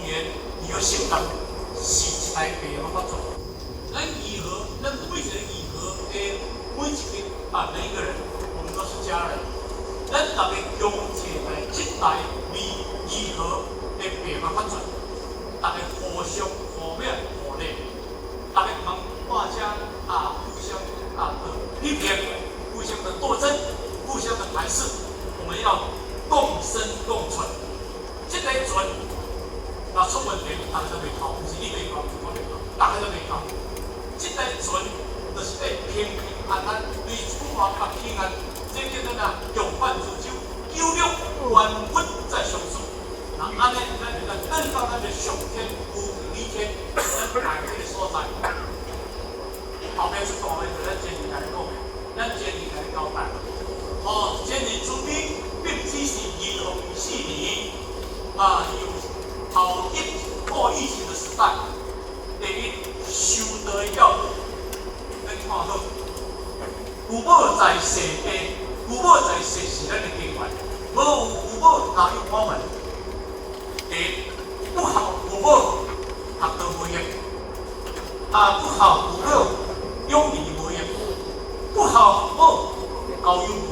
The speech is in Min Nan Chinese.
言，你的性格是一台白馬發作。咱義和，咱每一個義和的每一個啊，每一個人，我們都是家人。咱大家共齊來這代為義和的白馬發展，大家互相互勉互勵，大家毋通大家啊互相啊的批評，互相的鬥爭，互相的排斥，我們要共生共存。這個船若出問題，大家都袂好，毋是你袂好，我袂好，大家都袂好。這個船就是愛平平安安，對出發較平安，這叫做哪？恫範之舟，九六萬物在相處。那按呢，咱就來等到咱的上天有理天，咱來這個所在。後壁出大話就咱前日來講的，咱前日來交代。哦，前日慈悲並只是2024年啊，有後疫後疫情的時代，第一修道的教育，咱看好，父母在世地，父母在世是咱的根源，無有父母哪有我們？第一，不孝父母學道無用，啊，不孝父母養兒無用，不孝父母交友無